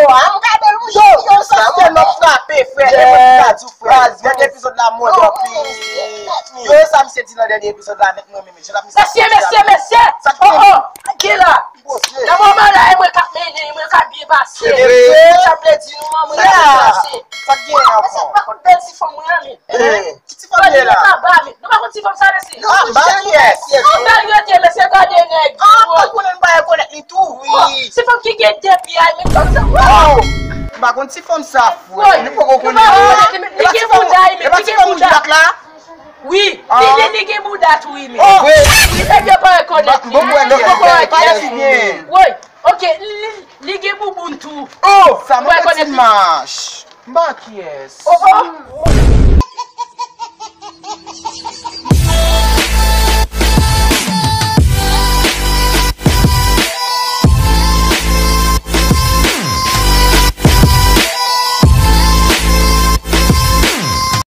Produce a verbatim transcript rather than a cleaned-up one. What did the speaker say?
Yo, yo, sa se lòt frape, frè. E mwen ki ka di w, frè. Dènye epizòd la mòde anpil. Yo, sa misye di nan dènye epizòd la, mèt mwen menm. Mesye, mesye, mesye! Oh, oh! Gen la! Nan moman la, e mwen k ap mennen, e mwen k ap byen pase. Sa vle di nou, manman, la byen pase. Sa k gen ankò? Mesye, pa kont bèl ti fanm mwen an, men. Ti fanm ye la. Anba, men. Nou pa konn ti fanm sa, mesye. Anba kiyès? Anba yo te, mesye, gade nèg. Ah, mwen konnen, m pa rekonèt li tou, wi. Ti fanm ki gen de pye a, men fanm sa. M pa konn ti fanm sa, frè. Nou poko konnen. Li gen bouda, men. Li gen bouda. Wi, li, li, li gen bouda tou, wi, men. Oh, wi. Li fè yo pa rekonèt li. Bon, bon, bon, bon, bon, pale pi byen. Wi, ok, li, li, li gen bouboun tou. Oh, sa mwen ti mach. M pa kiyès. Oh, oh.